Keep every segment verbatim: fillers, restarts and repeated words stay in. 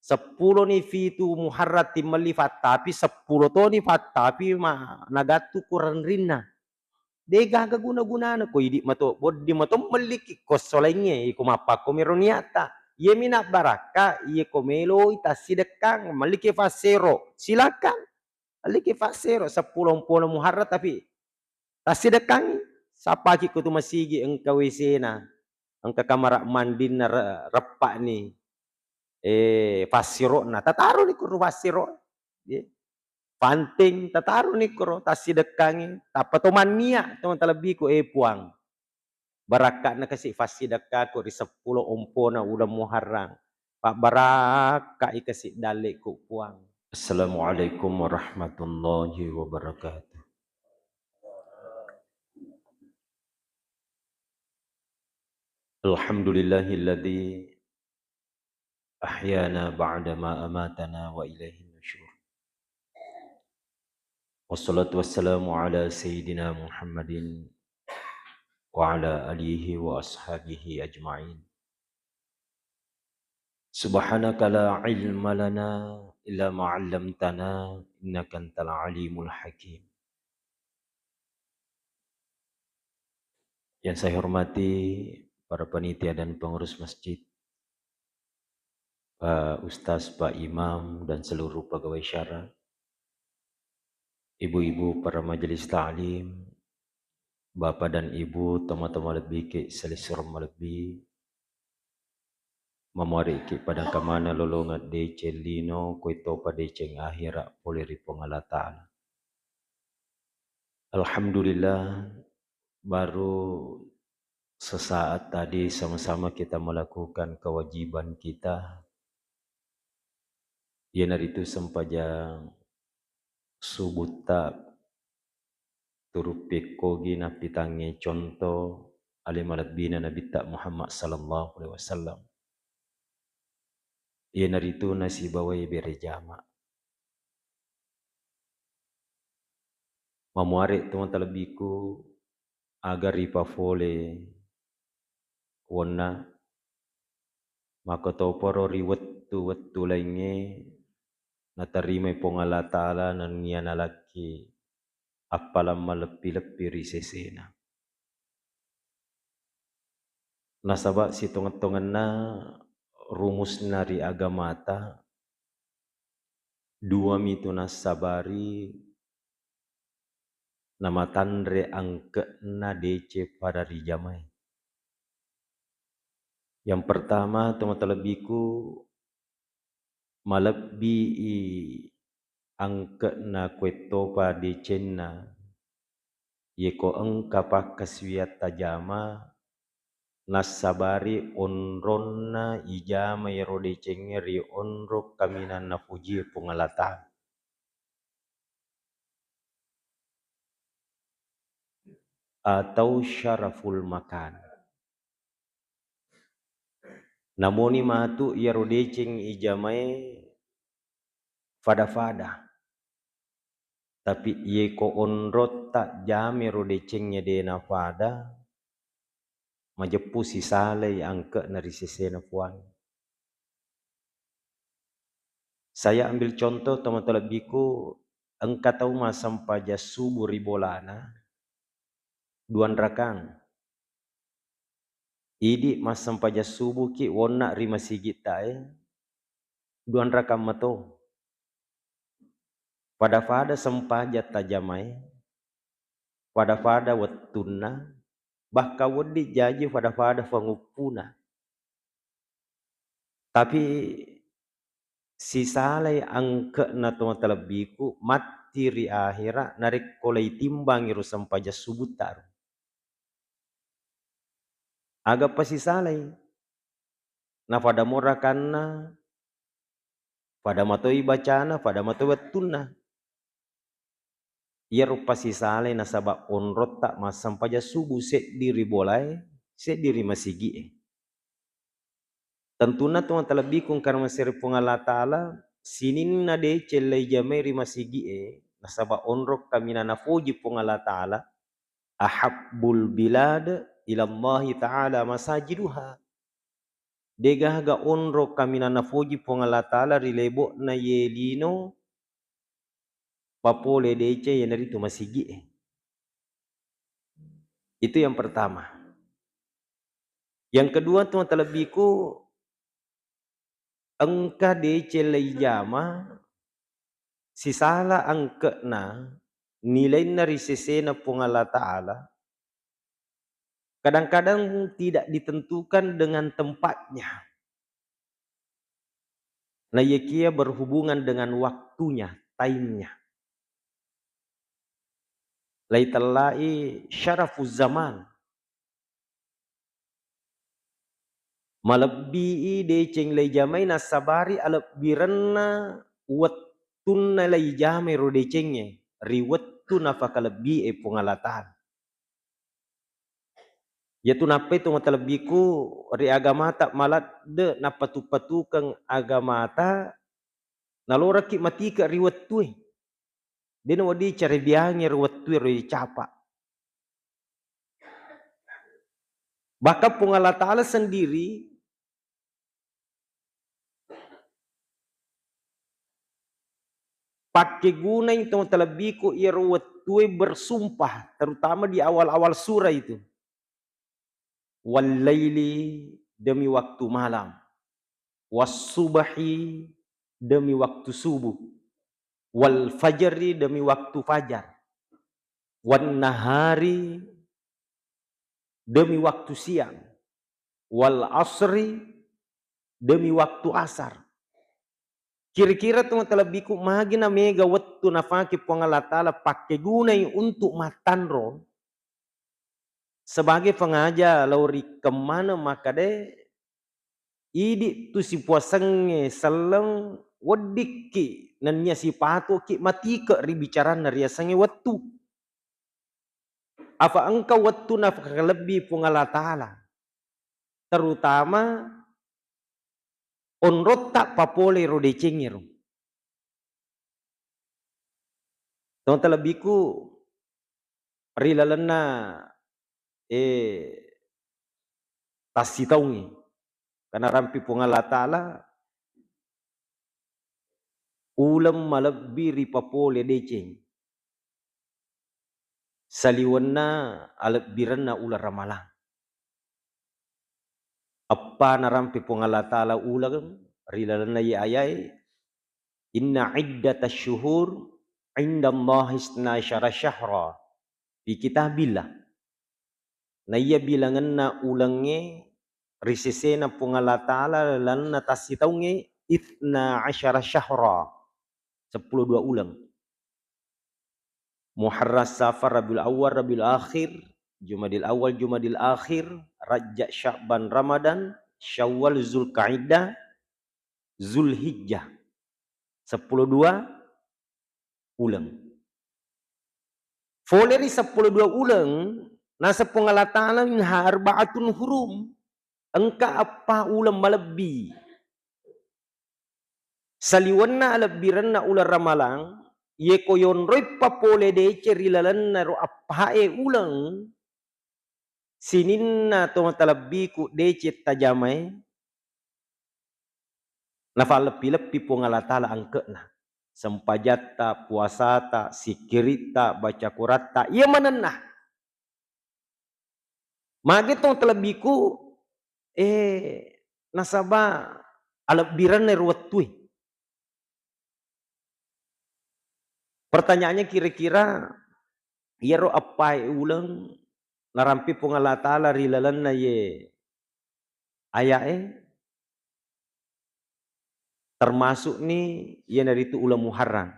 Seppulo ni fitu Muharram timmelli fattapi, seppulo toni fattapi ma-, nagattu ku renrinna. De gaga guna-gunana, ko idi mato, boddi mato melliki ko solaingnge, iko mappakko miro niatta. Iyemi nabbarakka, iye ko meloi tassidekkang, melliki fassero, silakan. Alliki fassero, seppulo ompona Muharram, tapi tassidekkangi, sappaki ko tu masigi engka W C-na, engka kamara mandinna re-, reppa'ni, eh, fassiro'na, tataroni kuro fassiro, ye. Panting, tataroni kuro, tassidekkangi, tappa to mannia, to talebbiku, eh, Puang. Barakka'na kasi fassidekkaku ri seppulo ompona uleng Muharram. Pabbarakka'i kasi dalle'ku, Puang. Assalamualaikum warahmatullahi wabarakatuh. Alhamdulillahilladzi ahyana ba'da ma amatana wa ilaihin nusyur. Wassalatu wassalamu ala sayyidina Muhammadin wa ala alihi wa ashabihi ajma'in. Subhanaka la ilma lana illa ma 'allamtana innaka antal alimul hakim. Yang saya hormati para panitia dan pengurus masjid, Pak Ustaz, Pak Imam, dan seluruh pegawai syara, ibu-ibu para majelis ta'lim, bapak dan ibu, tomatoa malebbiki, selessureng malebbi, mamuariki pada kamana lolongeng deceng lino, koetopa deceng akhira pole ri Puang Allah Ta'ala. Alhamdulillah, baru sesaat tadi sama-sama kita melakukan kewajiban kita, iyanaritu sempajang subutta turu pekkogi nappitangnge conto ale malebbina Nabitta Muhammad sallallahu alaihi wasallam. Iyanaritu nasibawai bere jama. Mamuare to matalebbiku aga ripafole wonna, makkotoparo ri wettu-wettu laingnge naterimai Puang Allah Ta'ala nennia nalakki appalang maleppi-leppi ri sesena. Nasaba sitongeng-tongenna rumusna ri agamata, duami tu nassabari namatanre angke'na deceng pada rijamae. Yang pertama, to matalebbiku, malebbii angke'na kuettopa decenna. Yeko engka pakkasiwiang tajama, nassabari onronna ijama iyaro decengnge ri onrong kaminang napuji Puang Allah Ta'ala. Atau syaraful makan. Namoni matu iyaro deceng ijamae fada-fada. Tapi iyeko onrotta jamai ro decengnge de nafada, majeppu sisalai angke'na ri sesena Puang. Saya ambil contoh, to matalebbiku, engka tau massempajang subuh ri bolana, duanrakang. Idi massempajang subuhki wonna ri masigittae, duanrakang mato. Fada-fada sempajang tajamae, fada-fada wettunna, bahkan wedding jaji fada-fada fanguppuna. Tapi sisalai angke'na to matalebbiku matti ri akhera narekko laitimbangi ro sempajang subutta ro. Aga pasisalai? Nafada mo rakanna, fada matoi bacana, fada matoi wettunna. Iyaro pasisalai nasaba onrotta massempajang subuh, seddi ri bolae, seddi ri masigi'e. Tentunna to matalebbiku engkana masere Puang Allah Ta'ala, sininna deceng laijamai ri masigi'e, nasaba onrong kaminang napoji Puang Allah Ta'ala, ahabbul bilad ilallahi ta'ala masajiduha. degaga onro kaminang nafoji Puang Allah Ta'ala ri lebo'na ye lino papole deceng, iyanaritu masigi'e. Itu yang pertama. Yang kedua, tong talebbiku, engka deceng leijama sisala angke'na nilainna ri sesena Puang Allah Ta'ala, kadang-kadang tidak ditentukan dengan tempatnya. Naiyakia berhubungan dengan waktunya, time-nya. Laitellai syarafuz zaman. Malebbii deceng leijamai nassabari alebbirenna wettunna leijamai ro decengnge ri wettu nafakalebbi'e Puang Allah Ta'ala. Iyatu nappai tong talebbiku ri agamata maladde nappatu-patukeng agamata, naloraki matike ri wettue. Dena wedding carebiangngi ro wettue ro capa. Bahkan Puang Allah Ta'ala sendiri pakkegunai tong talebbiku iyaro wettue bersumpah, terutama di awal-awal surah itu. Wallaili, demi waktu malam. Wassubhi, demi waktu subuh. Wal fajri, demi waktu fajar. Wan nahari, demi waktu siang. Wal asri, demi waktu asar. Kira-kira tong talebbiku magi na mega wettu nafake Puang Allah Ta'ala pakkegunai untuk mattanro sebagai pengaja lao ri kemmana makkeda idi tu sipuasengnge selleng weddikki nennia sipatuki matike ri bicaranna riasengnge wettu. Afa engka wettu nafakalebbi Puang Allah Ta'ala, terutama onrotta papole ro decengngero. Tong talebbiku ri lalenna, eh, tassitaungngi. Karena rampi Puang Allah Ta'ala uleng malebbi ri papole deceng. Saliwenna alebbirenna uleng ramalang. Eppa narampe Puang Allah Ta'ala uleng ri lalenna ye ayae, "Inna iddatasy syuhur indallahi isna asyara syahra fi kitabillah." Naiya bilangenna ulengnge ri sesena Puang Allah Ta'ala lalenna tassitaungnge, "Itsna asyara syahra," seppulo dua uleng. Muharram, Safar, Rabiul Awal, Rabiul Akhir, Jumadil Awal, Jumadil Akhir, Rajab, Sya'ban, Ramadan, Syawal, Zulkaidah, Zulhijjah. Seppulo dua uleng. Fole ri seppulo dua uleng, naseng Puang Allah Ta'ala, "Minha arba'atun hurum." Engka eppa uleng malebbi. Saliwenna alebbirenna uleng ramalang, yeko yonroi papole deceng ri lalenna ro eppae uleng, sininna to matalebbiku deceng tajamae, nafalleppi-leppi Puang Allah Ta'ala angke'na. Sempajatta, puasata, sikkiritta, baca Quratta, iya manenna. Magi tong talebbiku, eh, nasaba alebbirenna ro wettue. Pertanyaannya, kira-kira iyaro eppae uleng narampe Puang Allah Ta'ala ri lalenna ye ayae, termasukni iyanaritu uleng Muharram.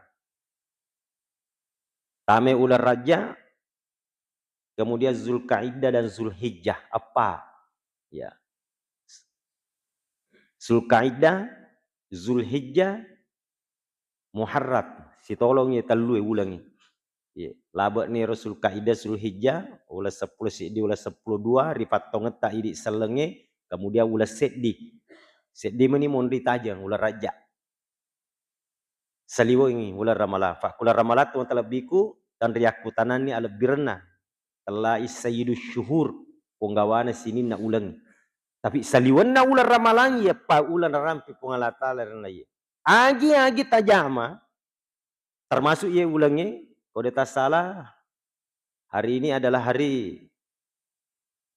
Tame uleng Rajab, kemudian Zulkaidah dan Zulhijjah, eppa. Ya. Zulkaidah, Zulhijjah, Muharram, sitolongi tellue ulengnge. Iya, labe'ni ro Zulkaidah, Zulhijjah, uleng seppulo seddi, uleng seppulo dua, ripattongetta idi sellengnge, kemudian uleng seddi. Seddi meni monri tajeng, uleng Rajab. Saliwengngi uleng Ramalang. Fa uleng Ramalang tu talebbiku, tanriakkutananni alebbirenna. Tellai sayyidus syuhur, ponggawana sininna uleng. Tapi saliwenna uleng Ramalang, iyappa uleng narampe Puang Allah Taala ri lalenna iye. Agi-agi tajama, termasuk iye ulengnge, ko de' tassala, hari ini adalah hari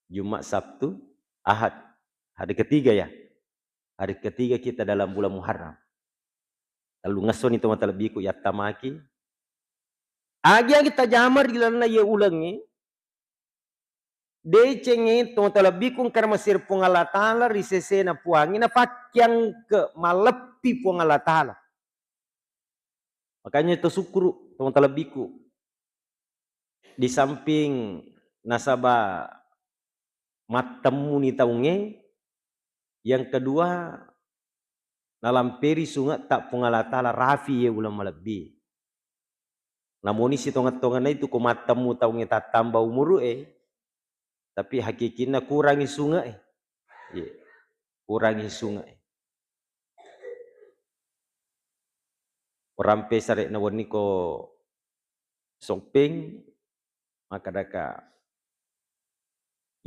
Jumat, Sabtu, Ahad. Hari ketiga ya. Hari ketiga kita dalam bulan Muharram. Tellungessoni to matalebbiku yattamaki. Agi-agi tajama ri lalenna iye ulengnge, decengnge to matalebbiku engka masiri Puang Allah Taala ri sesena Puangnge, nafakkiangke malleppi Puang Allah Taala. Makanya to sukkuru to matalebbiku. Di samping nasaba mattemmuni taungnge, yang kedua, nalamperi sunge'ta Puang Allah Taala rafi iye uleng malebbi. Namoni sitongeng-tongenna itu ko mattemmu taungnge tattamba umuru'e, tapi hakikinna kurangi sunge'e. Iye, kurangi sunge'e. Rampe sare'na wenni ko Soppeng, makkadaka,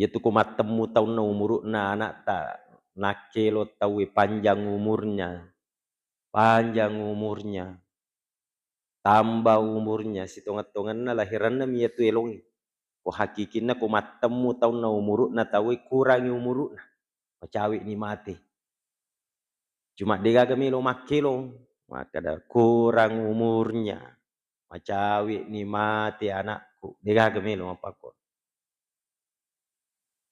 iyatu ko mattemmu taunna umuru'na ana'ta, nakkelo tauwe panjang umurnya, panjang umurnya, tambah umurnya, sitongeng-tongenna lahiranna mi iyatu elongnge. Ko hakikinna ko mattemmu taunna umuru'na tauwe, kurangi umuru'na, macawe'ni mate. Cuma degaga melo makkelong, makkada kurang umurnya, macawe'ni mate anakku, degaga melo mappakkoro.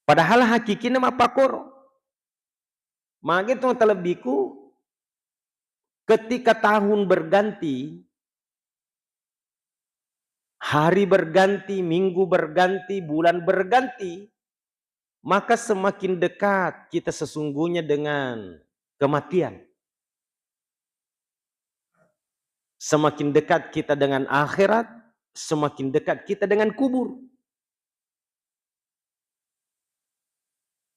Padahal hakikinna mappakkoro. Magi to talebbiku, ketika tahun berganti, hari berganti, minggu berganti, bulan berganti, maka semakin dekat kita sesungguhnya dengan kematian. Semakin dekat kita dengan akhirat, semakin dekat kita dengan kubur.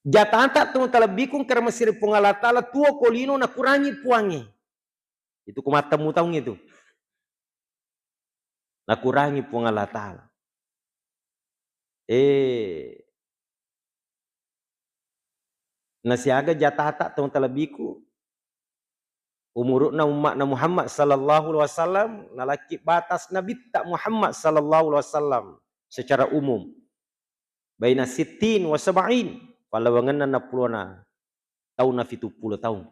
Jatata tu talebbiku engka ri Mesir Puang Allah Taala, tuo ko lino nakurangi Puangnge. Itu ku mattemmu taung itu. Nakurangi Puang Allah Taala. Eh, nasiaga jatata tu talebbiku, umuru'na umma'na Muhammad sallallahu alaihi wasallam, nalakki batas Nabitta Muhammad sallallahu alaihi wasallam secara umum. Baina sittin wa sab'in, pallawangenna enneng pulona taung na fituppulo taung.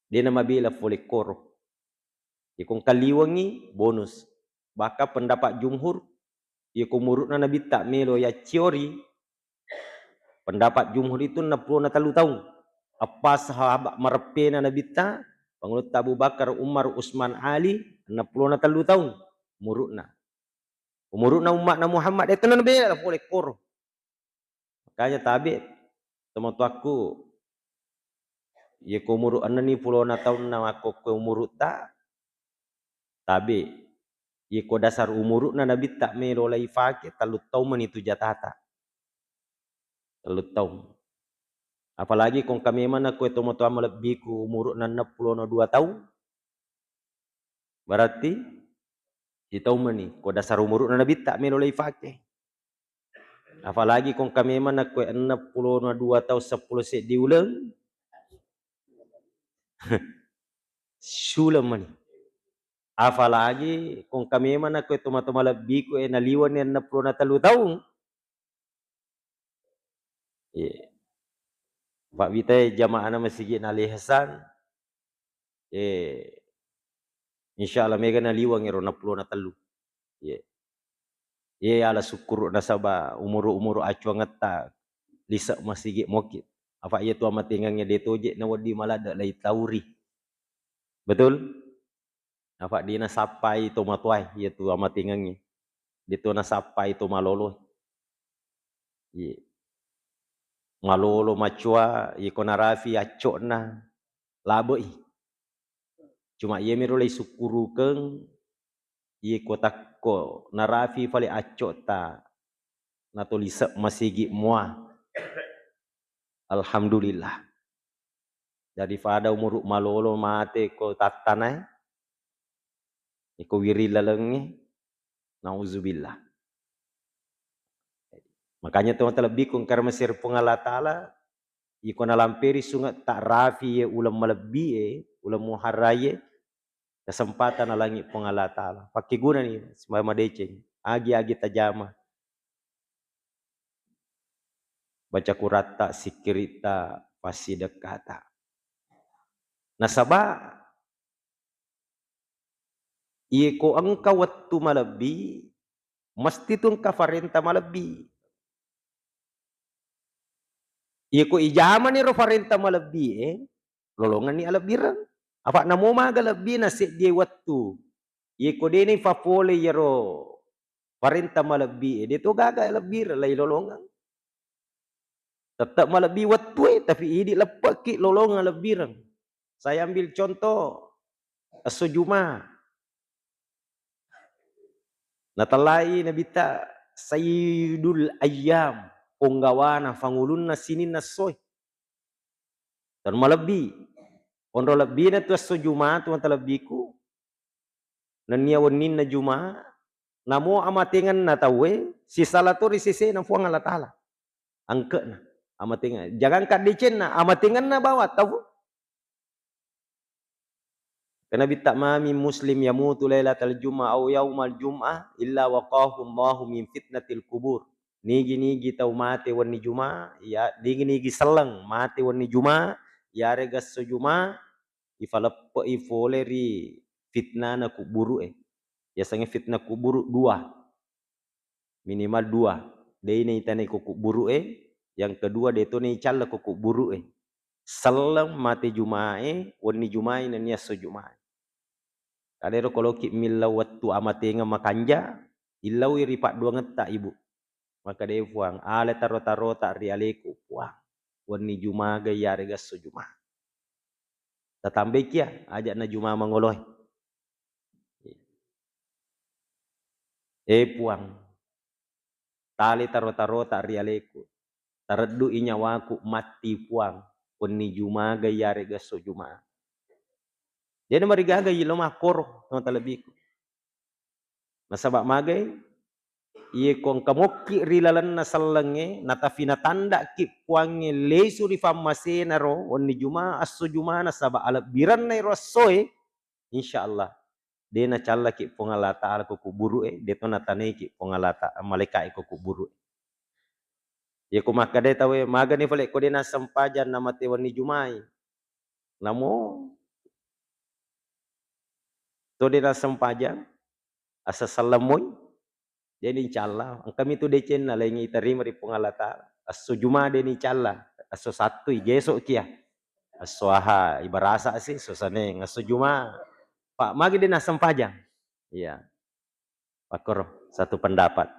De'na mabela fole koro. Iyako engka liwengngi, bonus. Bahkan pendapat jumhur, iyako umuru'na Nabitta melo yacciori, pendapat jumhur itu enneng pulona tellu taung. Eppa sahabat mareppena Nabitta, Pangulutta Abu Bakar, Umar, Usman, Ali, enneng pulona tellu taung umuru'na. Umuru'na umma'na Muhammad, de'to nabela fole koro. Makanya tabe, tomatoakku, iyako umuru enneng ni pulona taunna makkokkoe umuru'ta, tabe, iyako dasar umuru'na Nabitta melo laifake, tellu taung mani tu jatata. Tellu taung. Apalagi ko engka memang nakkoe tomatoa malebbiku umuru'na enneng pulona dua taung, berarti sitaung mani, ko dasar umuru'na Nabitta melo laifake. Apalagi ko engka memang nakkoe enneng pulona dua taung seppulo seddi uleng, suleng mani. Apalagi ko engka memang nakkoe tomatoa malebbiku, eh, naliwenni enneng pulona tellu taung, Iya. Pabbitae jamaahna masigi'na Al Ihsan, eh, insya Allah mega naliweng ero enneng pulona tellu. Iya. Iya, ala sukkuru nasaba umuru-umuru acuangetta lise masigi moki. Apa iya tu amatengengnge de toje nawedding maladde laitauri. Betul? Apa de nasappai tomatoae, iya tu amatengengnge. De to nasappai to malolo. Iya. Malolo macua, iko narafi accokna, labei. Cuma iya miro leisukkurukeng, iko takko narafi fale accokta, natolise masigi mua. Alhamdulillah. Daripada umuru malolo mate ko tattanae, iko wiring lalengnge, nauzubillah. Makanya to talebbiku engka ri Mesir Puang Allah Taala, iko nalamperi sunge'ta rafi ye uleng malebbi e, uleng muharraye, kesempatan nalangi Puang Allah Ta'ala. Pakkegunani sembahyang madeceng, agi-agi tajama. Baca kuratta, sikkiritta, passidekkata. Nasaba iyeko engka wettu malebbi, mesti tu engka farenta malebbi. Iyeko ijamani ro farenta malebbi e, lolongenni alebbireng. Apa namo maga lebbina seddie wettu. Iyeko dena ifapole iyaro farenta malebbi e, deto gaga alebbireng, lai lolongeng. Tetap malebbi wettu e, tapi idi leppeki lolongeng alebbireng. Saya ambil contoh esso Juma. Natellai Nabitta Sayyidul Ayyam, ponggawana, fangulunna sininna essoe. Tan malebbi. Onro lebbina tu esso Juma, tu mata lebbiku. Nennia wenninna Juma, namo amatengenna tauwe, sisala to ri sesena Puang Allah Ta'ala. Angke'na, amatengenna. Jangankan decenna, amatengenna bawang tau. Kena Nabitta, "Ma min muslim yamutu lailatal jum'ah au yaumal jum'ah illa waqahu Allahu min fitnatil kubur." Nigi-nigi tau mate wenni Juma, ya, nigi-nigi selleng mate wenni Juma, yarega esso Juma, ifaleppe'i fole ri fitnana kubburu'e. Yasengnge fitnah kuburu dua. Minimal dua, dei naitanai ko kubburu'e, yang kedua de to naicalla ko kubburu'e. Selleng mate Jumae, wenni Jumae nennia esso Jumae. Kadero koloki millau wettu amatengeng makanja, illaui ri padduangetta, Ibu. Makkedai Puang, ale taro-tarota ri aleku, Puang. Wenni Jumaga iyarega esso Juma. Tatambai kia, aja'na Juma mangoloe. E Puang, tali taro-tarota ri aleku, tareddu'i nyawaku matti Puang, wenni Jumaga iyarega esso Juma. Jadi marigaga ilo makkoro, tomatoa lebbiku. Nasaba magai, iye ko engka mokki ri lalenna sellengnge, natafi natandakki Puangnge lesu ri fammasenaro wenni Juma, esso Juma, nasaba alebbirenna ero essoe, insya Allah, de nacallaki Puang Allah Ta'ala ko kubburu'e, de to natanaiki Puang Allah Ta-, malaika'e ko kubburu'e. Iya ko makkeda tauwe, magani fale ko de nassempajang namate wenni Jumai. Namo to de nassempajang, asessaleng moi. De nicalla, engkami tu decenna laingngi tarima ri Puang Allah Ta'ala. Esso Juma de nicalla, esso Sattui, geso kia. Esso Aha, ibarasa si, esso Seneng, esso Juma. Pak, magi de nassempajang. Iya. Makkoro, satu pendapat.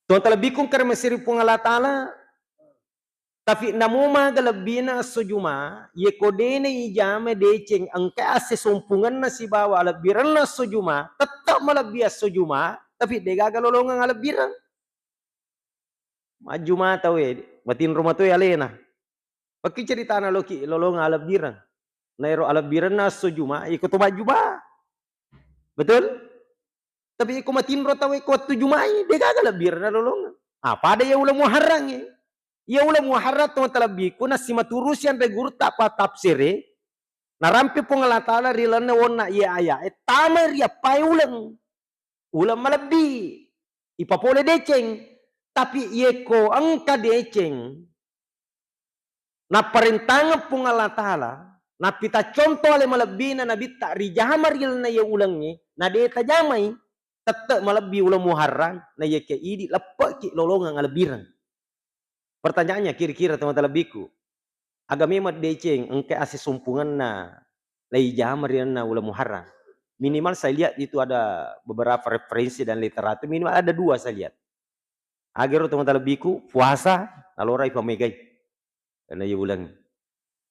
Tuang talebbiku engka ri Mesir Puang Allah Ta'ala, tapi namo maga lebbina esso Juma, ye ko dena ijama deceng engka assesumpungenna sibawa alebbirenna esso Juma, tetap malebbi esso Juma, tapi degaga lolongeng alebbireng. Majjuma tauwe, matinro matoi alena. Pekki ceritana loki lolongeng alebbireng. Na ero alebbirenna esso Juma, iko to majjuma. Betul? Tapi iko matinro tauwe ko wettu Jumai, degaga lebbirenna lolongeng. Ah, pada iya uleng Muharrangnge. Iya uleng Muharrang to talebbiku, nassimaturusi anre gurutta pa tafsire, narampe Puang Allah Ta'ala ri lalenna wonna iya aya'e, tamai ri appae uleng. Uleng malebbi, ipapole deceng. Tapi yeko engka deceng, napparentangeng Puang Allah Ta'ala, nappita conto ale malebbina Nabitta rijama ri lalenna iye ulengnge, na de tajamai, tette malebbi uleng Muharrang, na yeke idi leppeki lolongeng alebbireng. Pertanyaannya, kira-kira teman talebbiku, aga memang deceng engka assesumpungenna lai jama ri lalenna uleng Muharrang? Minimal saya lihat itu ada beberapa referensi dan literatur, minimal ada dua saya lihat. Agero teman talebbiku, puasa nalora ipamegai. Karena iya uleng.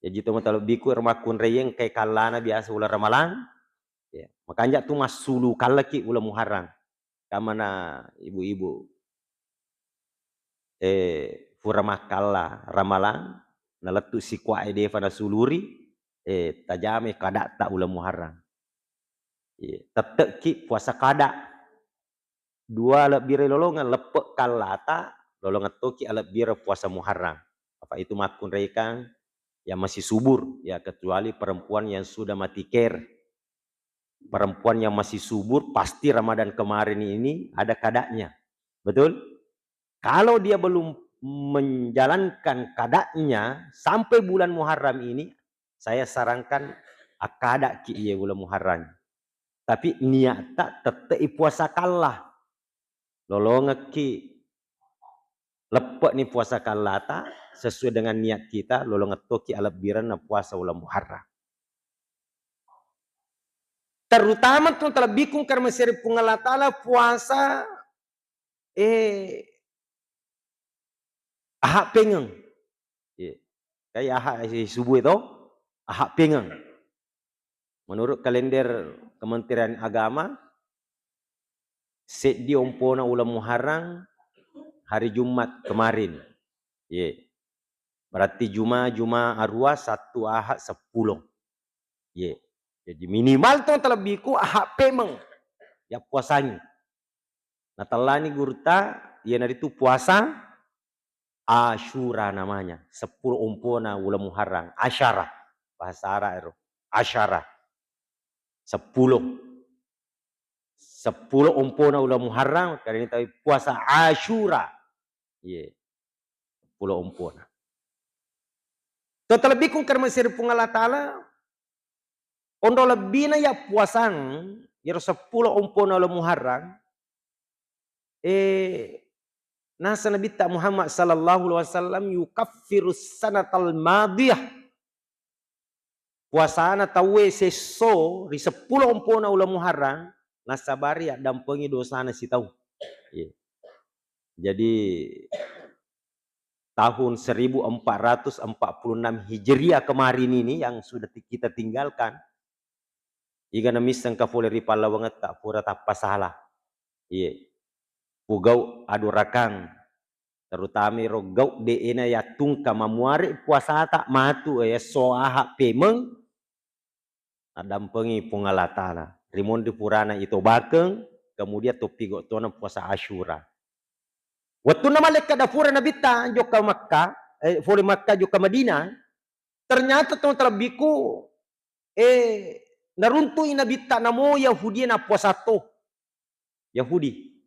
Jaji teman talebbiku, ero makkunraie engkai kallana biasa uleng Ramalang. Ya, makanja tu massulu kallaki uleng Muharrang. Kamana ibu-ibu, eh, fura makkalla Ramalang, nalettu sikuae defa nasuluri, eh, tajame kadatta uleng Muharrang. Iya, tette'ki puasa kada. Dua lebbire lolongeng, leppe kallata, lolongettoki alebbireng puasa Muharram. Apa itu makkunraikang yang masih subur, ya, kecuali perempuan yang sudah mati ker. Perempuan yang masih subur pasti Ramadan kemarin ini ada kadanya. Betul? Kalau dia belum menjalankan kadanya sampai bulan Muharram ini, saya sarankan akkadaki iye bulan Muharram. Tapi niatta tette'i puasa kalla. Lolongekki leppe'ni puasa kallata sesuai dengan niat kita, lolongettoki alebbirenna puasa uleng Muharram. Terutama tu talebbiku karena maseri Puang Allah Ta'ala puasa, eh, aha pengeng. Iya. Kai aha si subuh itu, aha pengeng. Menurut kalender Kementerian Agama, seddi ompona uleng Muharram hari Jumat kemarin. Ye. Berarti Juma, Juma, Arua, Sabtu, Ahad, seppulo. Ye. Jadi minimal tu talebbiku Ahad pemeng ya puasangi. Natellani gurutta, iyanaritu puasa Asyura namanya, seppulo ompona uleng Muharram, asyara, bahasa Arab ero, asyara, seppulo, seppulo ompona uleng Muharram, karena tau puasa Asyura, iye, seppulo ompona. To talebbiku karena maseri Puang Allah Ta'ala, onro lebbina ya puasang, yero seppulo ompona uleng Muharram, eh, nasa Nabitta Muhammad sallallahu alaihi wasallam yukaffirus sanatal madiyah. Puasana tauwe sesso ri seppulo ompona uleng Muharram, nasabari addampengi dosana sitaung. Iya. Jadi tahun seribu empat ratus empat puluh enam Hijriah kemarin ini yang sudah ti-, kita tinggalkan, iga namissengka fole ri pallawangetta pura tappasala. Iye. Pugau adurakang, terutama ero gau de'ena yattungka mamuare puasata matu, eh, esso Ahad pemeng, naddampengi Puang Allah Ta'ala. Rimonri purana itobakeng, kemudian toppigo tona puasa Asyura. Wettunna malekka dafura Nabitta jokka Makkah, eh, fole Makkah jokka Madinah, ternyata to talebbiku, eh, naruntui Nabitta namo Yahudie nappuasa to. Yahudi.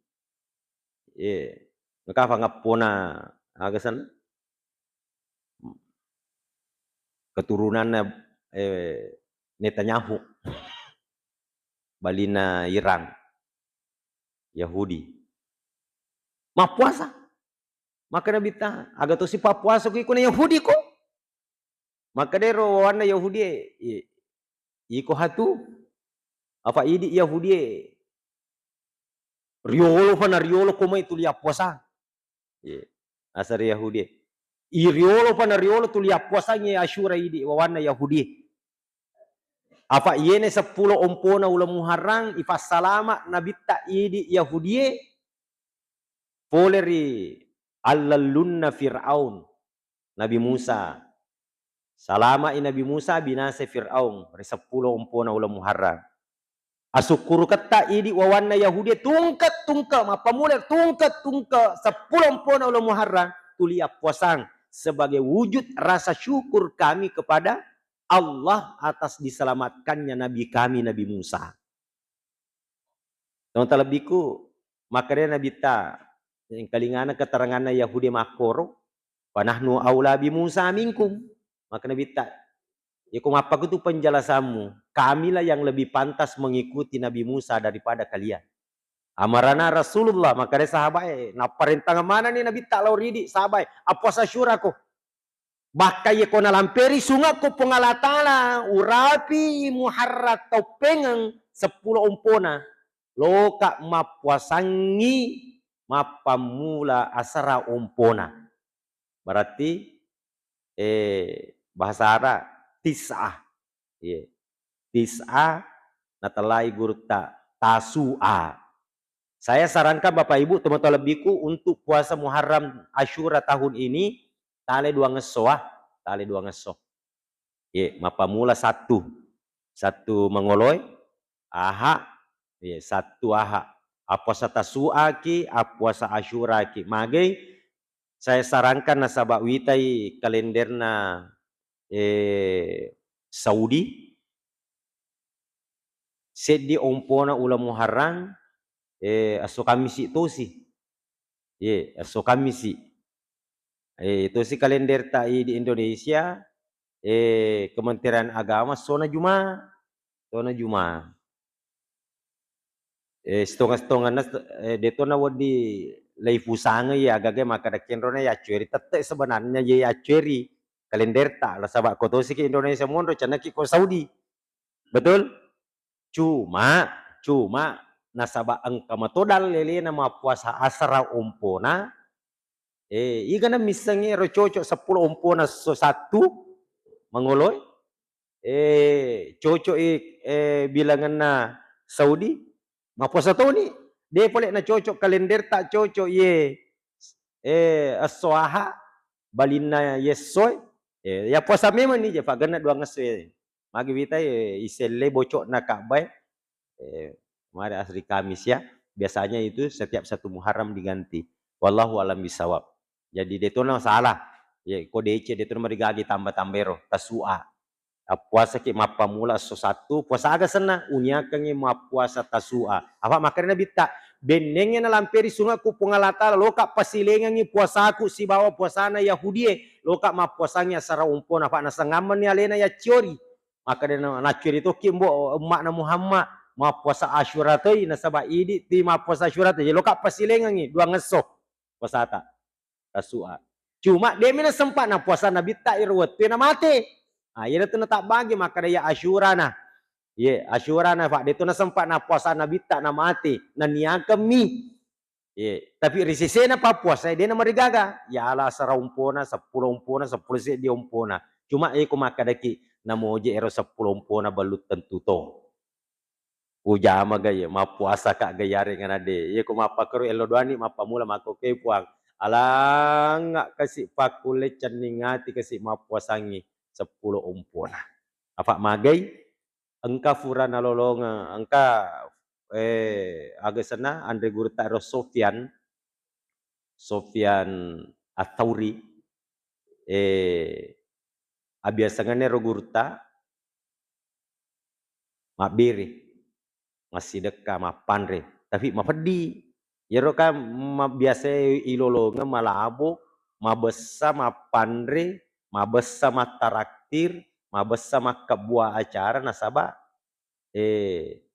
Eh, engka fangeppona aga senna? Keturunanna, eh, Netanyahu. Balinna Iran. Yahudi. Mappuasa. Maka Nabitta, aga tosi pappuasa ko iko na Yahudi ko? Makkedaro wawanna Yahudie, "I-, iko hatu? Apa idi Yahudie riolo fa na riolo ko mai tuli appuasang?" Iya. Asar Yahudie. I riolo fa na riolo tuli appuasang iya Asyura idi wawanna Yahudie. Apa iyene seppulo ompona uleng Muharram ifassalama Nabitta idi Yahudie pole ri allellunna Firaun, Nabi Musa. Salama'i Nabi Musa, binasai Firaun ri seppulo ompona uleng Muharram. Asukkuruketta idi wawanna Yahudi tungke-tungke, mappammula tungke-tungke seppulo ompona uleng Muharram tuli appuasang sebagai wujud rasa syukur kami kepada Allah atas diselamatkannya Nabi kami Nabi Musa. Tong talebbiku, makkeda Nabitta, engkalingana keteranganna Yahudi makkoro, "Fa nahnu aula bi Musa minkum." Maka Nabitta, "Iko mappakutu penjelasanmu, kamilah yang lebih pantas mengikuti Nabi Musa daripada kalian." Amarana Rasulullah, makkeda sahabae, napparentang manani Nabitta lao ridi sahabae, "Appuasa Asyura ko." Bakka iye ko nalamperi sungekku Puang Allah Ta'ala, urapi Muharram tappengeng seppulo ompona, loka mappuasangngi mappammula asara ompona. Berarti, eh, bahasa Arab, tis'ah. Iya. Tis'ah, natellai gurutta, Tasu'a. Saya sarankan Bapak Ibu, tomatoa lebbiku, untuk puasa Muharram Asyura tahun ini, tale duangesso, ah. Tale duangesso. Ye, mappammula Sattu. Sattu mangoloi, Aha, ye, Sattu Aha. Appuasa Tasu'aki, appuasa Asyuraki. Magei, saya sarankan nasaba witai kalenderna, eh, Saudi, seddi ompona uleng Muharram, eh, esso Kammisi tosi. Ye, esso Kammisi. Eh, tosi kalenderta i di Indonesia, eh, Kementerian Agama sona Juma, sona Juma. Eh, sitongeng-sitongenna, eh, deto nawedding leifusangeng ya, agaga makkeda kenrona yaccueri, tette sebenarnya ye yaccueri kalenderta, nasaba ko tosi ki Indonesia monro, cenneki ko Saudi. Betul? Cuma, cuma nasaba engka mato dallelena mappuasa asera ompona, eh, igana missengngi ero cocok seppulo ompona esso Sattu mangoloi, eh, cocok i, eh, bilangenna Saudi, mappuasa toni. De pole na cocok kalenderta, cocok ye, eh, esso Aha, balinna yessoe, eh, ya puasa memang ni je, fa genna duang esso e. Magi witai, eh, iselle bocokna Ka'bah e, eh, mari asri Kamis ya. Biasanya itu setiap satu Muharram diganti. Wallahu alam bisawab. Jadi detona salah. Ya, ko deceng detona marigagi tamba-tamba ero, Tasu'a. Appuasaki mappamula esso Sattu, puasa aga senna? Uniakengngi mappuasa Tasu'a. Apa makkedai Nabitta, bennengnge nalamperi sunge'ku Puang Allah Ta'ala, loka pasilengengngi puasaku sibawa puasana Yahudie, loka mappuasangngi asara ompona, apa nasengammenni alena yacciori. Makkedai na-, nacciori tokki mbo umma'na Muhammad, mappuasa Asyura toi, nasaba idi ti mappuasa Asyura toi, jadi loka pasilengengngi duang esso puasata. Tasu'a. Cuma de'mi nasempa napuasa Nabitta iro wettue namate. Ah, iyanatu natabbagi makkeda ya Asyurana. Ye, Asyurana, fa de'to nasempa napuasa Nabitta namate, naniakemmi. Ye, tapi ri sesena pappuasa de namarigaga. Ya ala asara ompona, seppulo ompona, seppulo seddi ompona. Cuma eko makkedaki namoje ero seppulo ompona belum tentu to. Ujama ga iye, mappuasa ka ga iyarega na de. Iye ko mappakkero ello doani mappamula makkoke Puang. Alangnga kasi pakkulle cenning ati kasi mappuasangngi seppulo ompona. Apa magai engka fura nalolongeng, engka, eh, aga senna anre gurutta ero Sofyan, Sofyan Ats-Tsauri, eh, abiasangenna ero gurutta mabbere, massidekka, mappanre, tapi mapeddi. Iyaro kan mabbiasa ilolongeng malabo, mabessa mappanre, mabessa mattaraktir, mabessa makkebbua acara nasaba, eh,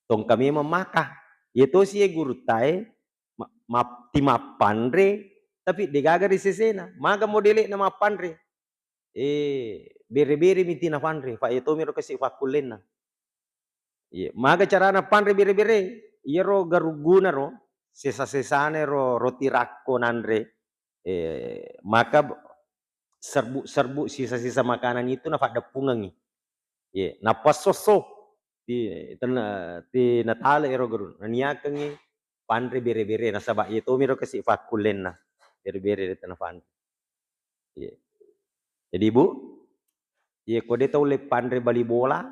tongka memang maka. Iyatosi e gurutta e ma-, map-, timappanre, tapi degaga ri sesena. Maga modele'na mappanre? Eh, bere-bere mi tinapanre, fa iya tomiro kasi pakkullenna. Iya, maga carana panre bere-bere? Iyaro garugguna ro, sesa-sesana ro roti rakko nanre, eh, maka b-, serbu-serbu sisa-sisa makanan itu nafaddeppungengngi. Iya, napassosso ti, tena-, ti natale ero garu, naniakengngi panre bere-bere, nasaba iya tomiro kasi pakkullenna bere-bere de tena panre. Iya. Jadi, Bu, iya, ko de tau le panre bali bola,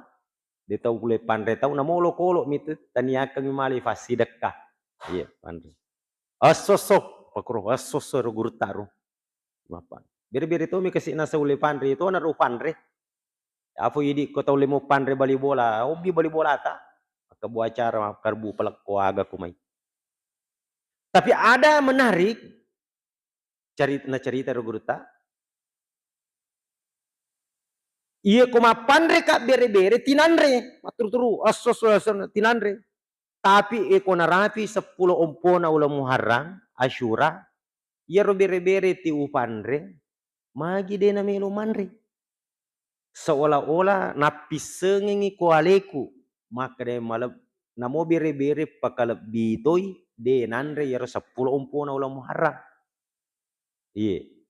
de tau le panre tau, namo olokolo mi tu, taniakengngi male fassidekka. Iya, panre. Esso-esso, pakuro, esso-esso ro gurutta ro. Mappan. Bere-bere to mi kasi nasa ule panre, to na ro panre. Apo idi ko tau le mo panre bali bola, obbi bali bolata. Makkebu acara, makkebu palekko aga ko mai. Tapi ada menarik, cari-, nacarita ro gurutta. Iya ko mappanre ka bere-bere tinanre, matturu-turu, esso-esso, esso, tinanre. Tapi eko narapi seppulo ompona uleng Muharram, Asyura, iyaro bere-bere ti upanre, magi de namelo manre. Seolah-olah nappissengengngi ko aleku, makkeda maleb-, namo bere-bere pakalebbi toi de nanre iyaro seppulo ompona uleng Muharram. Iye.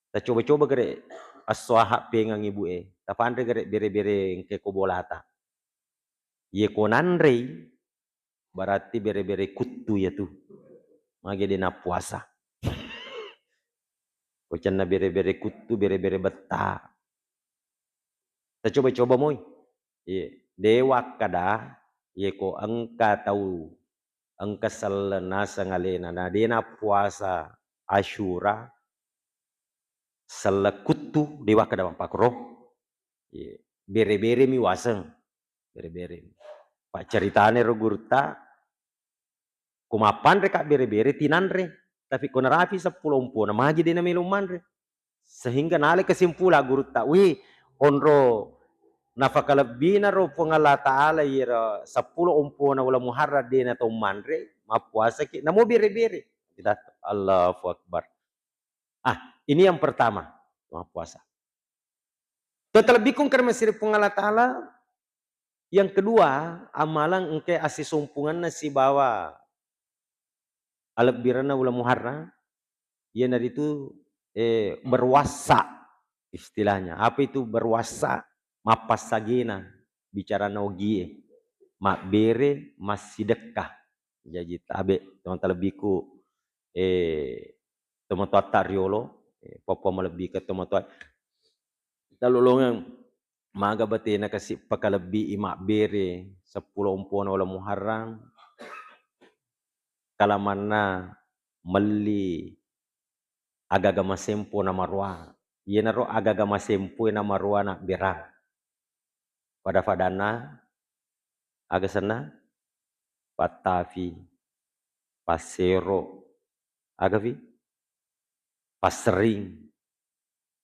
Tacoba-coba gere esso Ahad pengang ibu e, tapanre gere bere-bere engke ko bolata. Iye ko nanrei, berarti bere-bere kuttu iyatu. Magi de nappuasa. Ko cenna bere-bere kuttu, bere-bere betta. Tacoba-coba moi. Iye, de wakkada, iye ko engka tau, engka selleng naseng alena, na de nappuasa Asyura, selleng kuttu, dewa kada mappakoro. Iya, bere-bere mi waseng. Bere-bere. Paccaritane ro gurutta, ko mappanre ka bere-bere tinanre, tapi ko narapi seppulo ompona maji de namelo manre. Sehingga nale kesimpulan gurutta, "Wih, onro nafakalebbina ro Puang Allah Ta'ala iyaro seppulo ompona uleng Muharram de na tau manre, mappuasaki, namo bere-bere." Kita, Allahu Akbar. Ah, ini yang pertama, mappuasa. Tau talebbiku engka ri Puang Allah Ta'ala, yang kedua, amalang engka assisumpungenna sibawa alebbirenna uleng Muharram, iyanaritu, eh, berwasa istilahnya. Apa itu berwasa? Mappassagena bicarana ogie, mabbere, massidekka. Jaji tabe, tau talebbiku, eh, tomatoatta riolo, eh, papua malebbikeng tomatoa. Talolongeng maga batena kasi pakalebbii mabbere seppulo ompona uleng Muharram, kalamanna melli agaga masempo namaroa. Iyanaro agaga masempoe namaroa nabberang. Pada-padanna aga senna? Pattafi, passero, agafi? Passering.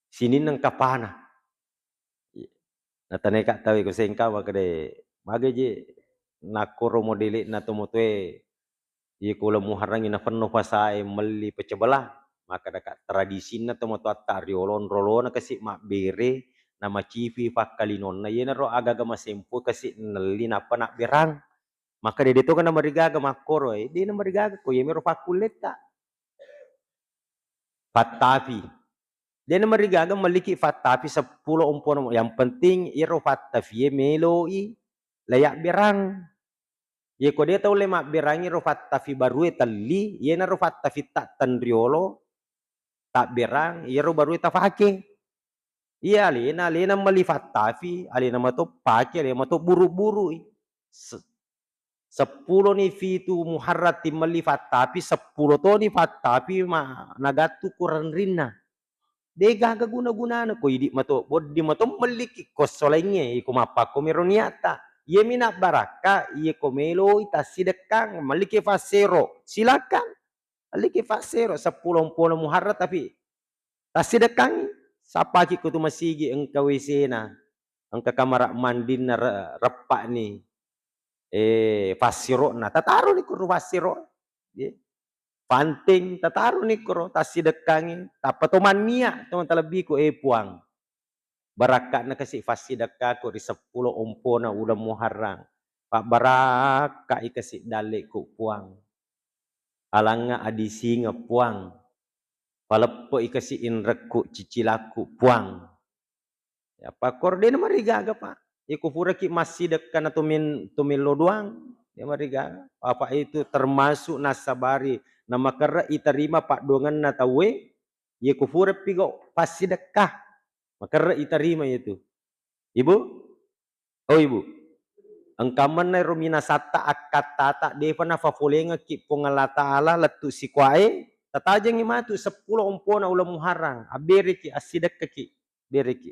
Sininna engka pana. Nataneka tawe ko sengka makede, mage je nakkoro modele'na tomatoe, iya ko uleng Muharrangngi nafenno pasae melli pecah belah, makkedaka tradisinna tomatoatta riolo, onrolona kasi mabbere, namacifi fakkalinonna, iyanaro agaga masempo kasi nelli nappa nabberang. Makkeda de toga namarigaga makkoro, eh, de namarigaga ko iyamiro fakkulletta. Pattafi. De namarigaga melliki fattafi seppulo ompona, yang penting iyaro fattafie meloi layabberang. Ye ko de tau le mabberangi ro fattafi barue telli, yenaro fattafitta tenriolo tabberang, iyaro barue tafake. Iya alena, alena melli fattafi, alena mato pake, alena mato buru-burui. Se-, seppulo ni fitu Muharram timmelli fattafi, seppulo toni fattafi ma-, nagattu ku renrinna. De gaga guna-gunana, ko idi mato, boddi mato melliki kosso laingnge, iko mappakko mero niatta. Iyemi nabbarakka, iye ko meloi tassidekkang, melliki fassero, silakan. Alliki fassero, seppulo ompona Muharram tapi tassidekkangngi. Sappaki ko tu masigi engka W C-na, engka kamara mandinna re-, reppa'ni, eh, fassero'na. Tataroni kuro fassero. Ye. Panting tataroni kuro tassidekkangngi. Tappa to mannia, to talebbiku, eh, Puang. Barakka'na kasi fassidekkaku ri seppulo ompona uleng Muharram. Pabbarakka'i kasi dalle'ku, Puang. Alangnga adisingeng, Puang. Paleppe'i kasi inrekku, cicilakku, Puang. Ya, pakkoro de namarigaga, Pak. Iko furaki massidekka na to men-, to mello doang, de marigaga. Apa itu termasuk nasabari namakerre itarima paddoangenna tauwe, ye ko fura pigo passidekka, makerre itarima itu. Ibu? Oh, Ibu. Engka manna ero minasatta akkattata defa nafafolengekki Puang Allah Ta'ala lettu sikoae, tatajengngi matu seppulo ompona uleng Muharram, abbereki, assidekkaki, bereki.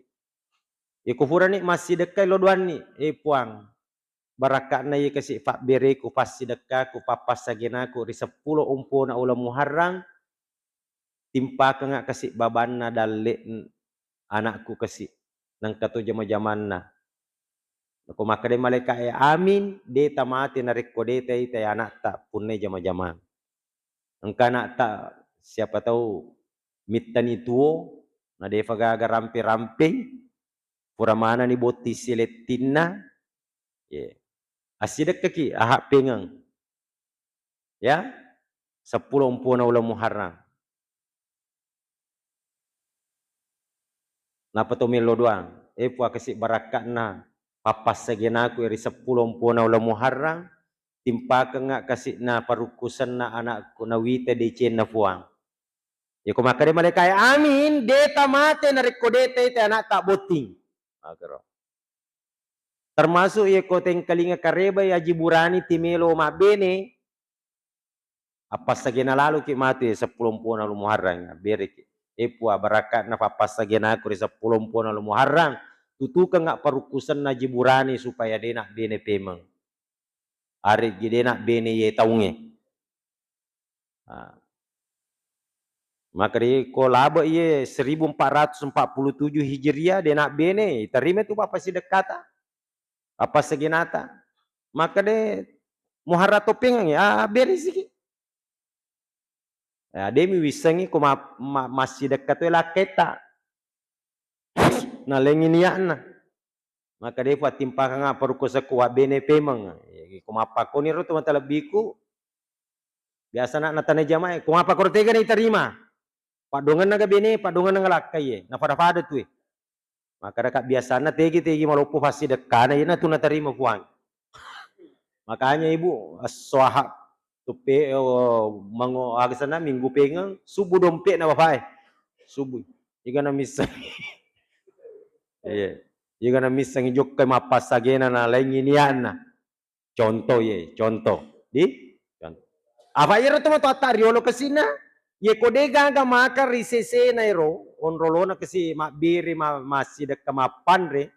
Iko furani massidekkai lo doanni, eh, Puang, barakka'na iye kasi fabbereku, fassidekkaku, pappassagenaku ri seppulo ompona uleng Muharram, timpakengnga kasi babanna dalle anakku kasi, nengka to jama-jamanna. Nako makkeda malaika'e, "Amin, de tamate narekko de taitai anakta punnai jama-jamang." Engka anakta siapa tau mittani tuo, na defa gaga rampe-rampei, pura manani botting silettinna, ye. Assidekkaki, aha pengeng. Ya, seppulo ompona uleng Muharram. Napa to mello doang. Eh, Puang, kasi barakka'na pappassagenaku ri seppulo ompona uleng Muharram, timpakengnga kasi'na parukkusenna anakku, nawita decenna Puang. Yako makkeda malaika'e, "Amin, de tamate narekko de taitai anakta botting." Makkero. Termasuk yako tengkalinga karebai Aji Burani timelo mabbene, appassagena laloki matu ye seppulo ompona uleng Muharram, abbereki. E Puang, barakatna fappassagenaku ri seppulo mpona lo Muharram, tutukengnga parukkusenna jiburani supaya de' nabbene pemeng. Areggi de' nabbene iye taungnge. Ah. Maka de' ko labe' iye seribu empat ratus empat puluh tujuh Hijriah de' nabbene, iterima tu pappassidekkata, pappassagenata. Maka de' Muharram toppengengngi, ah, beresiki. Ya, de' mi wissengngi ko ma-, ma-, massidekka toi lakketta. Nalengngi niatna. Maka de' fattimpakang apa rukku sekku wabbene pemeng. Ko mappakkoni ro tu mata lebbiku, biasa na, natanai jamaah, ko mappakoro tega na iterima. Paddongenna ga bene, paddongenna ga lakkai e. Nafada-fada tu e. Makkadaka biasanna tegi-tegi maloppo fassidekkana, iyana tu natarima Puang. Makanya ibu, esso Ahad, tuppe, oh, mango, aga senna, minggu pengeng, subuh dompe'na bapak e. Subuh. Iga na misseng. Iya. Iga na misseng jokka mappassagena na laingi nianna. Contoh ye, contoh. Di? Contoh. Apa iyaro tomatoatta riolo kesina? Ye ko de gaga maka ri sesena ero, onrolona kesi mabbere ma-, massidekka mappanre.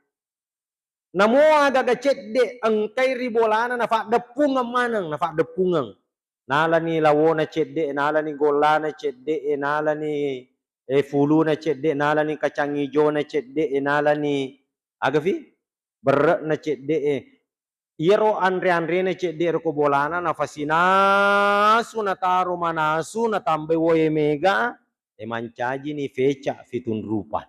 Namo agaga cedde engkai ri bolana nafaddeppungeng maneng, nafaddeppungeng. Nalani lawona cedde, nalani gollana cedde, nalani, eh, fuluna cedde, nalani kacang ijona cedde, nalani agafi? Berre'na cedde. Iyaro anre-anrena cedde ro ko bolana nafasinasu nataro manasu natambai woe mega, eh, mancajini feca fitung rupa.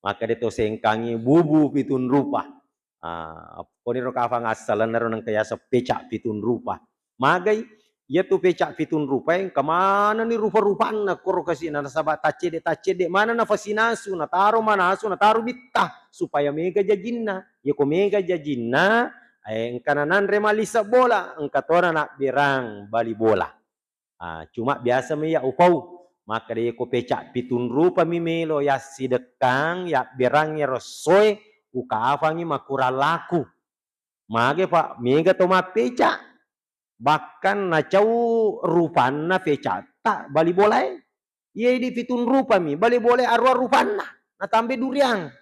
Makkeda to sengkangi bubu pitung rupa. Ah, koniro kafang assalenna ro nengka yaseng peca pitung rupa. Magai, iyatu peca pitung rupa engka manenni rupa-rupanna koro kasina, nasaba taccede-taccede maneng nafasinasu, nataro manasu, nataro bitta supaya mega jajinna. Yako mega jajinna, eh, engka nananre malise bola, engka tona nabberang bali bola. Ah, cuma biasa mi iya upau, makkeda yeko peca pitung rupa mi melo yassidekkang, yabberang iyaro essoe, ukafangi makurang laku. Mage, Pak, mega to mappeca. Bahkan nacau rupanna fecatta bali bolae. Iya idi pitung rupa mi, bali bolae arua rupanna, natambai duriang.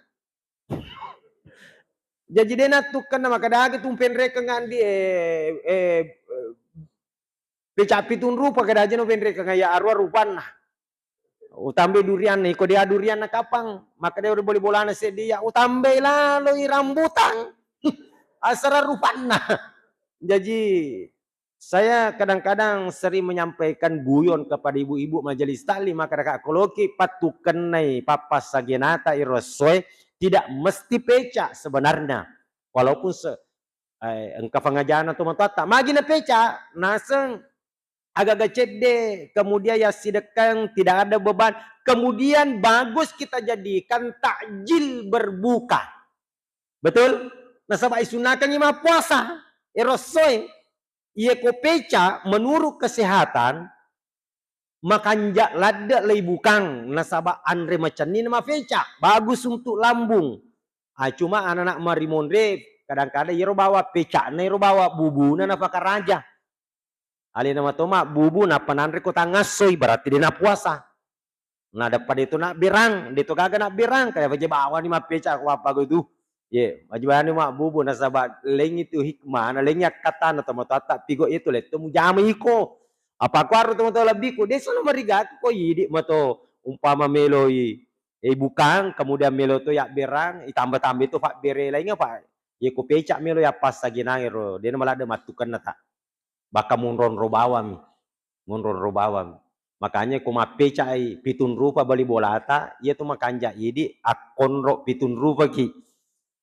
Jaji de nattukkenna makkeda aga tu penrekeng andi, eh, eh, peca pitung rupa, keda aja no penrekeng ya arua rupanna. Utambai durianna, iko dia durianna kapang, makkeda ero bali bolana seddi ya, utambai laloi rambutang. Asara rupanna. Jaji, saya kadang-kadang sering menyampaikan guyon kepada ibu-ibu majelis taklim, makkeda ka koloki pattukkennai pappassagenata iro essoe, tidak mesti peca sebenarnya. Walaupun se-, eh, engka fangajana tomatoatta. Magi napeca, naseng agaga cedde, kemudian yassidekkang, tidak ada beban, kemudian bagus kita jadikan takjil berbuka. Betul? Nasaba isunnakangi mappuasa, ero essoe. Iye ko peca, menurut kesehatan, makanja ladde leibukang, nasaba anre macenni na mafeca, bagus untuk lambung. Ah, cuma anak-anak marimonre, kadang-kadang iyaro bawa pecana, iyaro bawa bubuna nafakaraja. Alena mato mabbubu, nappa nanre ko tangassoi, berarti de napuasa. Nadeppa deto nabberang, deto gaga nabberang, kaya faja bawani mappeca ko appago itu. Ye, faja bawani mabbubu nasaba laing itu hikmah, na laing akkatana tomatoatta pigo itu letto mujama iko. Apa ko aro tomatoa lebbiku, desa no marigaku ko idi mato umpama meloi, eh, bukang, kemudian melo to yabberang, itamba-tambai to fabbere lainga fa. Ye ko peca melo yappassagenang ero, dena maladde mattukenna ta. Bakka monronro bawammi, monronro bawammi. Makanya ko mappecai pitung rupa bali bolata, iya tu makanja idi akkonro pitung rupaki.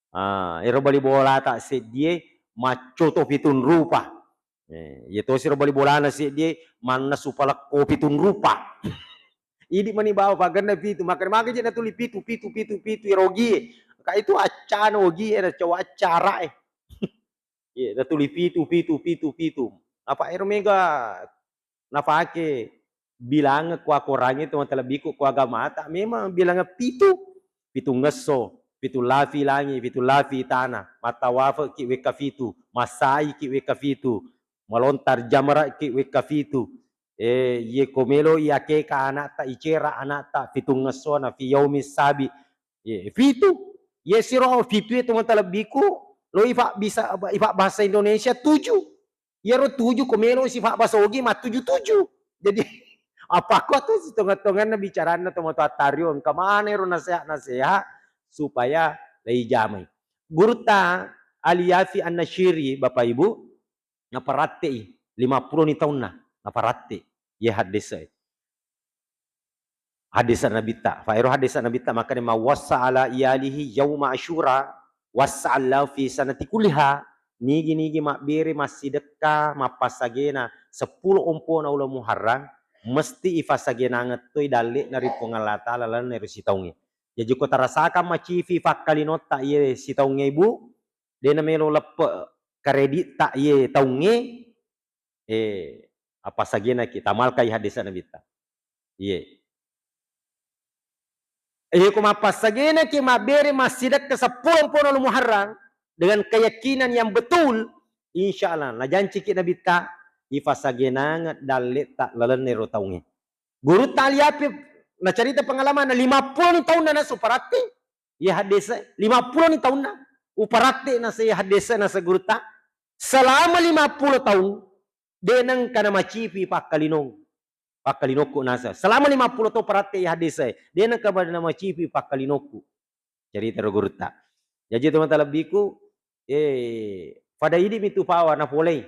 Ah, ero bali bolata seddie maccoto pitung rupa. Eh, iya tosi ro bali bolana seddie mannasu palekko pitung rupa. Idi mani bawa pagenna pitu, makkeda magi je natuli pitu, pitu, pitu, pitu, ero ogie. Ka itu accana ogie, na cowa accara e. Iya, natuli pitu, pitu, pitu, pitu. Apa ero mega nafake bilangeng ko akorangnge to matalebbiku ko agamata, memang bilangeng pitu. Pitungngesso, pitung lafi langi, pitung lafi tana, mattawafeki wekka fitu, massaiki wekka fitu, malontar jamaraki wekka fitu. Eh, iye ko melo i akeka anakta, icera anakta, fitungngesso na fi yaumis sabi. Iye, fitu. Iye siro fitu e tomatoa lebbiku, lo ifa-, bisa, ifa bahasa Indonesia tujuh. Iyaro tujuh ko melo sifa bahasa Ogi mattuju-tuju. Jadi, apa ko tu sitonga-tonganna bicaranna tomatoa tario, engka maneng ro naseha-naseha supaya leijamai. Gurutta Ali Yafi An-Nasyiri, Bapak Ibu, naparatte'i, lima pulo ni taunna, naparatte iye haddese. Haddese Nabitta. Fa ero haddese Nabitta makkeda, "Man wassa ala iyalihi yauma asyura, wassa Allahu fi sanati kulliha." Nigi-nigi mabbere massidekka mappassagena seppulo ompona uleng Muharram, mesti ifasagenangeng toi dalle'na ri Puang Allah Taala lalenna ero sitaungnge. Jaji ko tarasakang macifi fakkalinotta iye sitaungnge, Ibu, de namelo leppe kredit ta iye taungnge, eh, appasagenaki, tamalkai haddese Nabitta. Iye. Iye ko mappassagenaki mabbere massidekka seppulo ompona uleng Muharram dengan keyakinan yang betul, insya Allah, najanciki Nabitta, ifasagenangeng dalle'ta lalenna ero taungnge. Gurutta Ali Yafi nacarita pengalamanna, lima pulo ni taunna nasu paratte iya haddese, lima pulo ni taunna uparatte nasa iya haddese nasa gurutta. Selama lima pulo taung, de nengka namacipi pakkalinong, pakkalinokku nasa. Selama lima pulo taung paratte iya haddese, de nengka namacipi pakkalinokku. Cerita ro gurutta. Jaji tomatoa lebbiku, eh, pada idi mitu pawa napolei.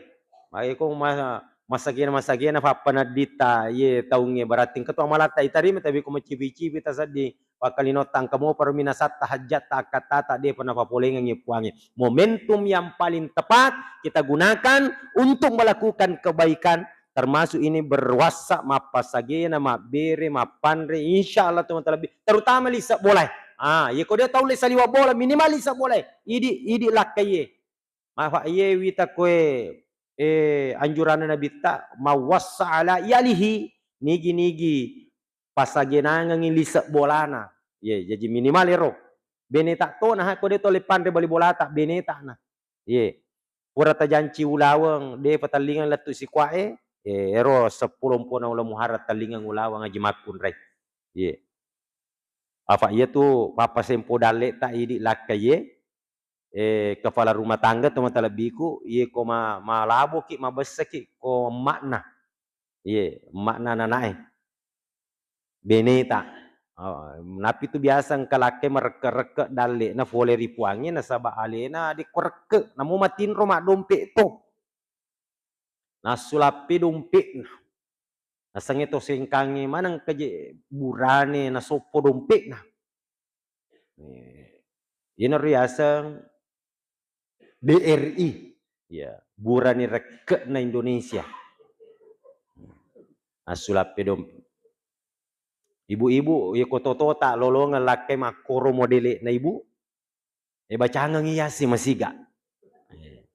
Mage ko ma-, masagena-masagena fappanedditta iye taungnge, berarti engka tu amalatta itarima, tapi ko macipi-cipi tasedding pakkalinotta, engka mopa ro minasatta, hajjatta, akkattata, depa nafapolengengngi Puangnge. Momentum yang paling tepat kita gunakan untuk melakukan kebaikan, termasuk ini berwassa, mappasagena, mabbere, mappanre, insya Allah tomatoa lebbi, terutama lise bolae. Ah, iye ko de tau le saliweng bola, minimal lise bolae. Idi, idi lakkaiye. Mafa iye wita koe, eh, anjuranna Nabitta, "Man wassa ala iyalihi", nigi-nigi pasagenangengngi lise bolana. Iye, jaji minimal ero. Beneta tona, ha, ko de tole panre bali bolata, beneta na. Iye. Pura tajanci ulaweng, de patellingeng lettu sikuae, eh, ero seppulo ompona uleng Muharram tellingeng ulaweng aji makkunrai. Iye. Afa iya tu pappasempo dalle'ta idi lakkaiye, eh, kepala rumah tangga tomatoa lebbiku, iye ko ma-, malaboki, mabessaki ko emma'na. Iye, emma'na anana'e. Beneta. Oh, napi tu biasa engka lakke marekke-rekke dalle'na fole ri Puangnge nasaba alena de ko rekke, namo matinro maddompe to. Nassulappe dompe'na. Nasengnge to Sengkangnge maneng engka je burane nasoppo dompe'na. Eh, iyanaro riaseng B R I. Ya, burane rekke'na Indonesia. Nassulappe dompe. Ibu-ibu, iya ko totota lolongeng lakke makkoro modele'na, Ibu. Eh, bacangengngi yassi masiga. Eh.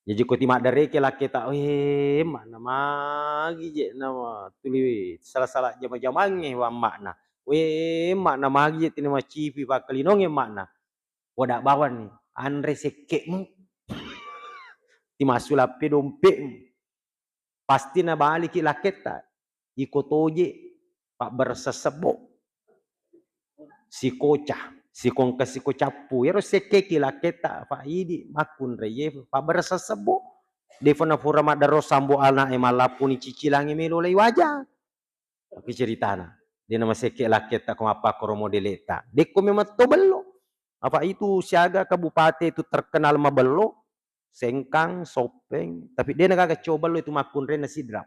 Jaji ko ti maddareke lakketa, "Eh, emma'na magi je na tuli sala-sala jama-jamangnge wa emma'na. Weh, emma'na magi je tini macipi pakkalinongnge emma'na." Wada bawanni, anre sekke'mu. Ti massulappe dompe'mu. Pasti nabaliki lakketta. Iko toje pabberessang sebbo. Sikoca, sikongka siko cappu. Iyaro sekkeki lakketta, fa idi makkunraiye pabberessang sebbo. Defa nafura maddarro sambo ana'e mallappuni cicilangi melo lai waja. Tapi ceritana, de namasekke lakketta ko mappakkoro modele'ta. Dekko memang to bello. Apa itu siaga kabupate itu terkenal mabello, Sengkang, Soppeng, tapi de nagaga coba lo itu makkunrenna Sidrap.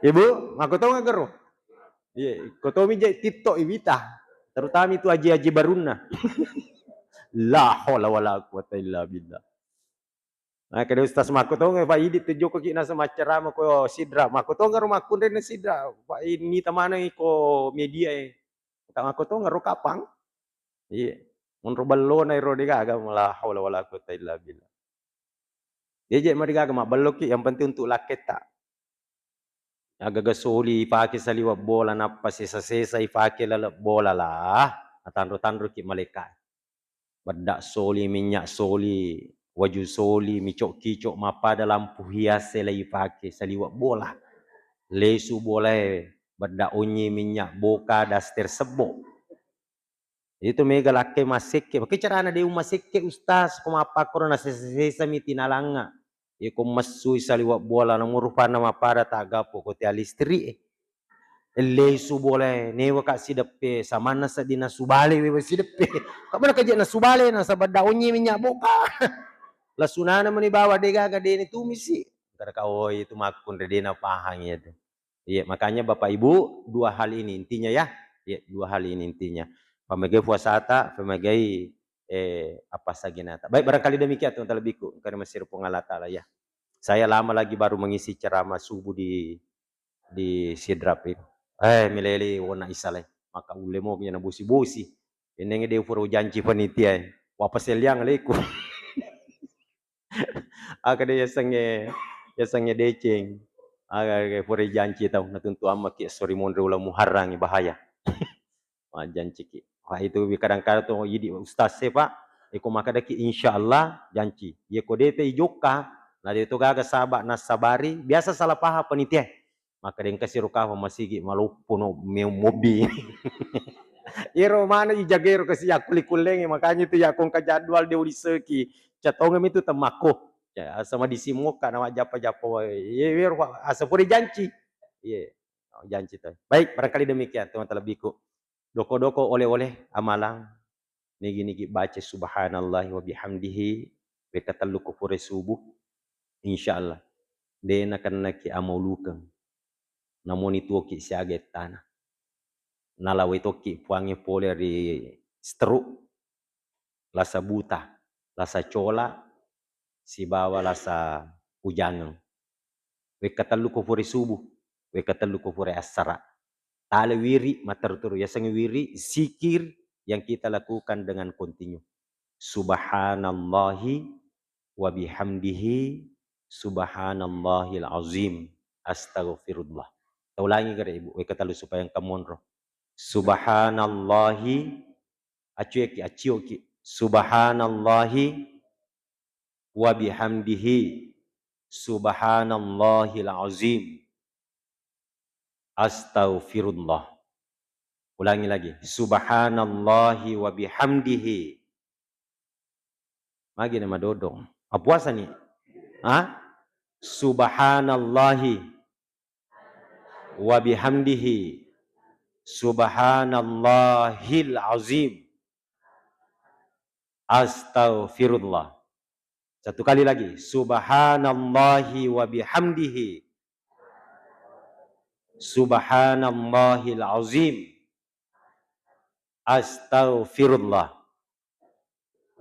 Ibu, makkutonga gero? Iya, kotomi je TikTok iwita, terutama itu aji-aji barunna. La haula wala quwata illa billah. Nah, kede Ustaz makkutonga, Pak Idi tu jokkoki nasa maccarama ko Sidrap, makkutonga ro makkunrenna Sidrap, Pak Idi nita maneng ko media e. Tak makkutonga ro kapang. Iya. Monro bellona ero degaga, la haula wala quwata illa billah. Deje marigaga mabbelloki, yang penting untuk lakketta. Agaga soli ifake saliweng bola, nappa sesa-sesa ifake laleng bola lah, natanro-tanroki malaika. Bedda soli, minyak soli, waju soli, micok-kicok, mappada lampu hias e leipake, saliweng bola. Lesu bolae, bedda onye, minyak boka, daster sebbo. Itu mega lakke massekke. Pake carana de' umassekke, Ustaz, ko mappakkoro nasesa-sesami tinalangnga. Iyako messui saliweng bola, namu rupanna mappada tagappo ko tea listrik e. Lesu bolae, newaka sideppe, samanna sedding nasu bale wewe sideppe. Kak mana kaje nasu bale, nasaba da onye minyak boka. Lasunana meni bawa degaga deni tumisi. Kada ka, oh, itu makkunre dena pahang itu. Iya, makanya Bapak Ibu, dua hal ini intinya ya. Iya, dua hal ini intinya. Pamegai puasata, pamegai, eh, apa saginata. Baik, barangkali demikian teman-teman lebihku. Engkau masih Puang Allah Ta'ala ya. Saya lama lagi baru mengisi ceramah subuh di, di Sidrap ini. Eh, milele wona isale. Maka ulle mo na bosi-bosi. Ini de' furo janci panitia. Wapaseliang leku. Aga de' yasengnge, yasengnge deceng. Aga pura janci tau, natuntu amma ki esso ri monro uleng Muharrangngi bahaya. Majjanciki. Wah, itu kadang-kadang tu idi ustaz e, Pak, iko makkadaki insyaallah janci. Yeko de' te ijokka, na de' to gaga saba' nassabari, biasa salah paham panitia. Makkeda engka siro kafa masigi maloppo no me-, mobbi. Iyaro maneng ijagero kasi yakkulli-kullengngi, makanya itu yakko engka jadwal de' ulisseki. Catongeng itu temmakko. Ya, asa madisi mokka na majjappa-jappa wae. Iye, iyaro, Pak, asa pura janci. Iye, janci to. Baik, barangkali demikian, teman terlebihku. Doko-doko oleh-oleh amalang, nigi-nigi baca subhanallahi wa bihamdihi, wekka tellu ko pura subuh, insyaallah, de' nakennaki amaulukeng. Namoni tuoki siaga ettana. Nalawai tokki puangnge pole ri stroke, lasa buta, lasa cola, sibawa lasa ujangeng. Wekka tellu ko pura subuh, wekka tellu ko pura assara. Tale wiri matteru-teru. Yasengnge wiri, zikir yang kita lakukan dengan kontinu. Subhanallahi wa bihamdihi, subhanallahil azim, astaghfirullah. Taulangi gare, Ibu, wekka tellu supaya engka monro. Subhanallahi, accueki, accioki. Subhanallahi wa bihamdihi, subhanallahil azim, astaghfirullah. Ulangi lagi, subhanallahi wa bihamdihi. Magi na madodong. Apuasani? Ha? Subhanallahi wa bihamdihi. Subhanallahil azim. Astaghfirullah. Satu kali lagi. Subhanallahi wa bihamdihi. Subhanallahil azim. Astaghfirullah.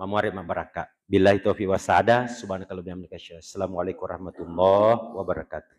Mamuare mabbarakka. Billahi taufiq wasada. Subhanakallahumma bihamdika. Assalamualaikum warahmatullahi wabarakatuh.